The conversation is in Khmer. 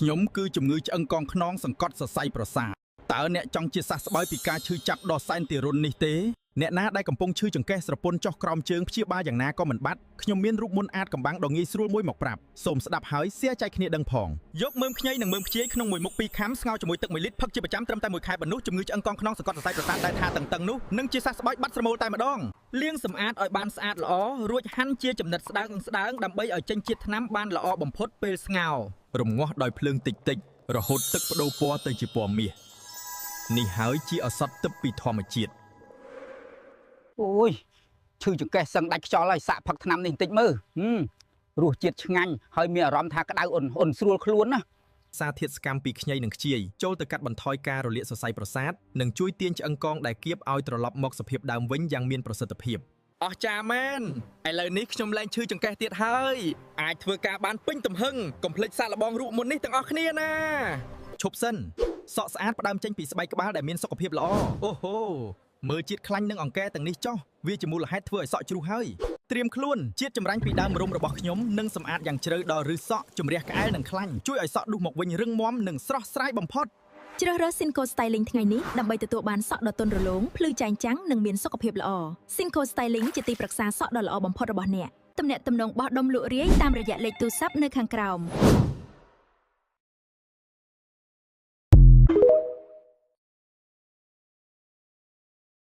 ខ្ញុំគឺជំងឺឆ្អឹងកងខ្នងសង្កត់សរសៃប្រសាទតើអ្នកចង់ជាសះស្បើយពីការឈឺចាប់ដ៏សែនទារុណនេះទេអ្នកណាដែលកំពុងឈឺចង្កេះស្រពន់ចុះក្រោមជើងព្យាបាលយ៉ាងណាក៏មិនបាត់ខ្ញុំមានរូបមន្តអាថ៌កំបាំងដ៏ងាយស្រួលមួយមកប្រាប់សូមស្ដាប់ហើយសៀចែកគ្នាដឹងផងយកមើមខ្ញីនិងមើមខ្ជាយក្នុងមួយមុខពីរខាំស្ងោរជាមួយទឹក1លីត្រផឹកជាប្រចាំត្រឹមតែមួយខែប៉ុណ្ណោះជំងឺឆ្អឹងកងខ្នងសង្កត់សរសៃប្រសាទដែលថាតឹងតឹងនោះនឹងជាសះស្បើយបាត់ស្រមូលតែម្ដងលាងសម្អាតឲ្យបានស្អាតល្អរួចហាន់ជាចំណិតស្ដើងស្ដើងដើម្បីឲ្យចេញជាតិថ្នាំបានល្អបំផុតពេលស្ងោររំងាស់ដោយភ្លើងតិចតិចរហូតទឹកបដូរពណ៌ទៅជាពណ៌មាសនេះហើយជាឱសថទឹកពីធម្មជាតិ អូយឈឺចង្កេះសឹងដាច់ខ្យល់ហើយសាក់ផឹកថ្នាំនេះបន្តិចមើលហឹមរសជាតិឆ្ងាញ់ហើយមានអារម្មណ៍ថាក្តៅអ៊ុនអ៊ុនស្រួលខ្លួនណា សារធាតុស្កាំពីខ្ញីនិងខ្ជាយចូលទៅកាត់បន្ថយការរលាកសរសៃប្រសាទនិងជួយទាញឆ្អឹងកងដែលគៀបឲ្យត្រឡប់មកសភាពដើមវិញយ៉ាងមានប្រសិទ្ធភាពអស្ចារ្យមែនឥឡូវនេះខ្ញុំលែងឈឺចង្កេះទៀតហើយអាចធ្វើការបានពេញទំហឹងកុំភ្លេចសាកល្បងរូបមន្តនេះទាំងអស់គ្នាណាឈប់សិនសក់ស្អាតផ្ដើមចេញពីស្បែកក្បាលដែលមានសុខភាពល្អអូហូមើលជាតិខ្លាញ់និងអង្គែទាំងនេះចុះវាជាមូលហេតុធ្វើឲ្យសក់ជ្រុះហើយត្រៀមខ្លួនជាតិចម្រាញ់ពីដើមរោមរបស់ខ្ញុំនឹងសម្អាតយ៉ាងជ្រៅដល់ឫសសក់ជំរះក្អែលនិងខ្លាញ់ជួយឲ្យសក់ដុះមកវិញរឹងមាំនិងស្រស់ស្រាយបំផុត ជ្រើសរើស Sinco Styling ថ្ងៃនេះដើម្បីទទួលបានសក់ដ៏ទន់រលោងភ្លឺចែងចាំងនិងមានសុខភាពល្អ Sinco Styling ជាទីប្រឹក្សាសក់ដ៏ល្អបំផុតរបស់អ្នកទំនាក់ទំនងបោះដុំលក់រាយតាមរយៈលេខទូរស័ព្ទនៅខាងក្រោម។